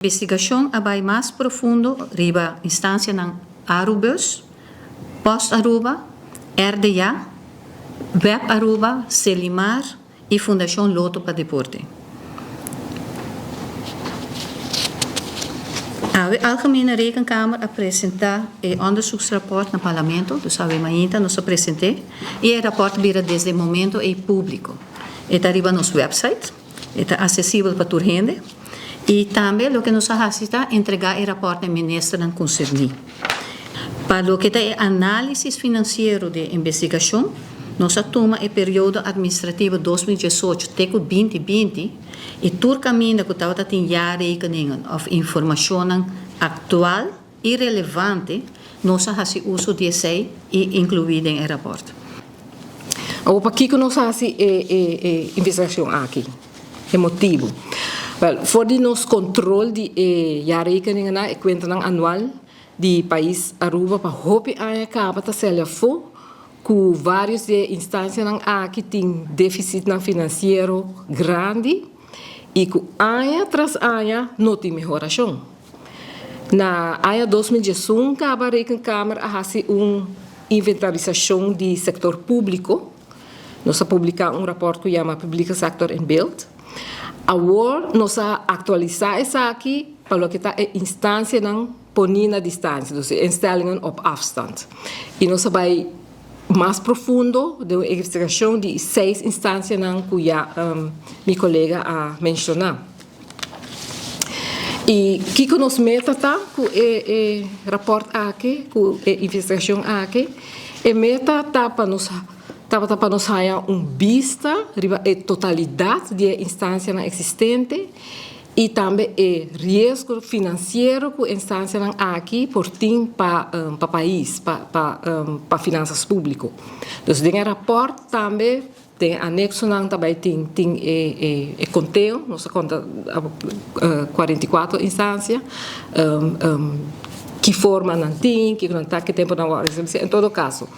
Investigashon a bai mas profundo riba instansianan Arubus, Post Aruba, RDA, Web Aruba, Selimar i Fundashon Loto pa Deporte. Awe Algemene Rekenkamer a presentá e onderzoeksrapport na Parlamento, dus awe mainta nos a present'é i e rapòrt a bira desde e momento ei públiko. E ta riba nos wèpsait. E ta asesibel pa tur hende. I tambe loke nos a hasi ta entregá e rapòrt na e ministernan konserní. Pa loke ta e análisis finansiero di e investigashon, nos a tuma e periodo atministrativo 2018 te ku 2020 i tur kaminda ku tabata tin jaarrekeningen òf informashonnan aktual i relevante, nos a hasi uso di esei i inkluí den e rapòrt. Awor pakiko nos a hasi e e investigashon aki? E motibu? Wèl, for di nos kontrol di e jaarrekeningennan, e kuentanan anual di pais Aruba pa hopi aña kaba ta sali afó ku vários di e instansianan aki tin défisitnan finansiero grandi i ku aña tras aña no tin mehorashon. Na aña 2011 kaba Rekenkamer a hasi un inventarisashon di sektor públiko. Nos a publiká un rapòrt ku yama Publieke Sector in Beeld. Awor nos a aktualisá esaki pa loke ta e instansianan poní na distansia, dus e instellingen op afstand. I nos a bai mas profundo den un investigashon di seis instansianan ku ya mi kolega a menshoná. I kiko nos meta ta ku e e rapòrt aki, ku e investigashon aki? E meta ta pa nos tabata pa nos haña un bista riba e totalidat di e instansianan eksistente i tambe e riesgo finansiero ku e instansianan aki por tin pa pa pais, pa pa pa finansas públiko. Dus den e rapòrt tambe Den e aneksonan ta bai tin tin e e konteo, nos a konta 44 instansia, ki forma nan tin, kiko nan ta, ki tempu nan wòrdu establesé. En todo kaso,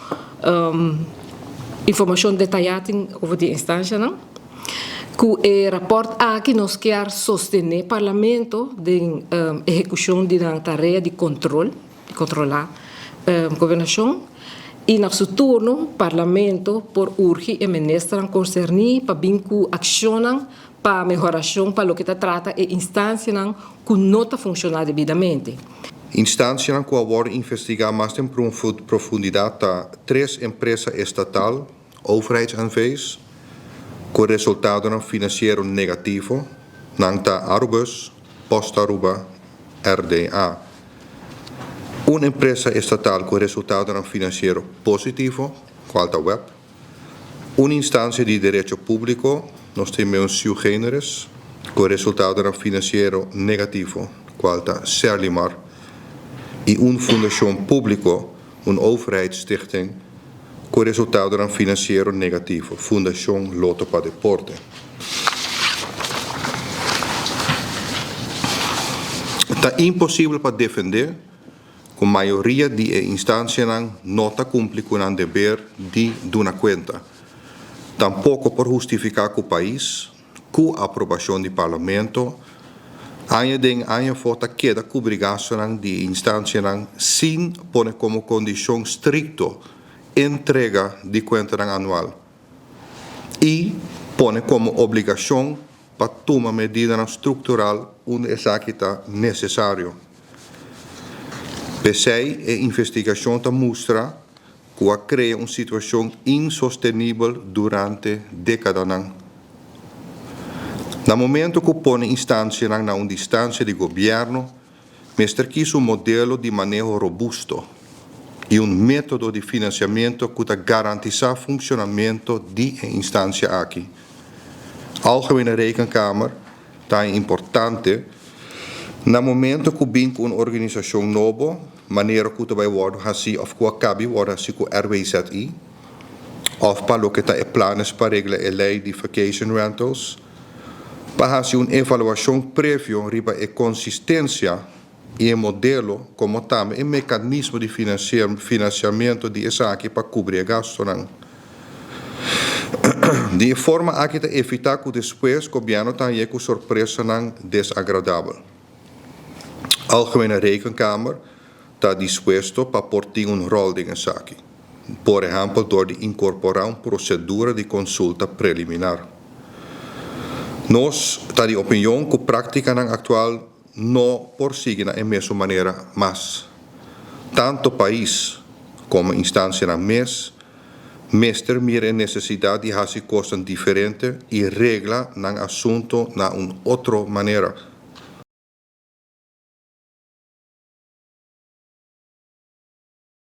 informashon detayá tin over di e instansianan. Ku e rapòrt aki nos kier sostené Parlamento den ehekushon di nan tarea di kontrol. di kontrolá gobernashon i na su turno Parlamento por urgi e ministernan konserní pa bin ku akshonnan pa mehorashon pa loke ta trata e instansianan ku no ta funshoná debidamente. Instansianan ku a wòrdu investigá mas den profundidat ta tres empresa estatal, overheids-NV's, ku resultadonan finansiero negativo, nan ta Arubus, Post Aruba, RDA. Un empresa estatal ku resultadonan finansiero positivo, kual ta web. Un instansia di derecho públiko, nos tin meun siu generis, ku resultadonan finansiero negativo, kual ta Serlimar. I un fundashon públiko, un overheidsstichting, ku resultadonan finansiero negativo, Fundashon Lotto pa Deporte. Ta imposibel pa defendé ku mayoria di e instansianan no ta kumpli ku nan deber di duna kuenta. Tampoko por hustifiká ku pais, ku aprobashon di Parlamento, aña den aña afó ta keda kubri gastunan di e instansianan sin pone komo kondishon strikto entrega di kuentanan anual i pone komo obligashon pa tuma medidanan struktural unda esaki ta nesesario. P'esei e investigashon ta mustra ku a krea un situashon insostenibel durante dékadanan. Na momento ku pone instansianan na un distansia di gobièrnu, mester kis un modelo di maneho robusto i un método di finansiamentu ku ta garantisá funshonamentu di e instansia aki. Algemene Rekenkamer ta importante na momento ku bin ku un organisashon nobo, manera ku ta bai wòrdu hasí òf ku a kabi wòrdu hasí ku RWZI òf pa loke ta e planes pa regla e lei di vacation rentals, pa hasi un evaluashon previo riba e konsistensia i e modelo komo tambe e mekanismo di finansiamentu di esaki pa kubri e gastunan. Di e forma aki ta evitá ku despues gobièrnu ta hañ'é ku sorpresanan desagradabel. Algemene Rekenkamer ta dispuesto pa por tin un rol den esaki. Por ehempel, door di incorpora un procedura di consulta preliminar. Nos ta di opinion cu e practica actual no por sigui na mesun manera mas. Tanto pais como instancia mes mester mira e necesidad di haci cos diferente y regla nan asunto na un otro manera.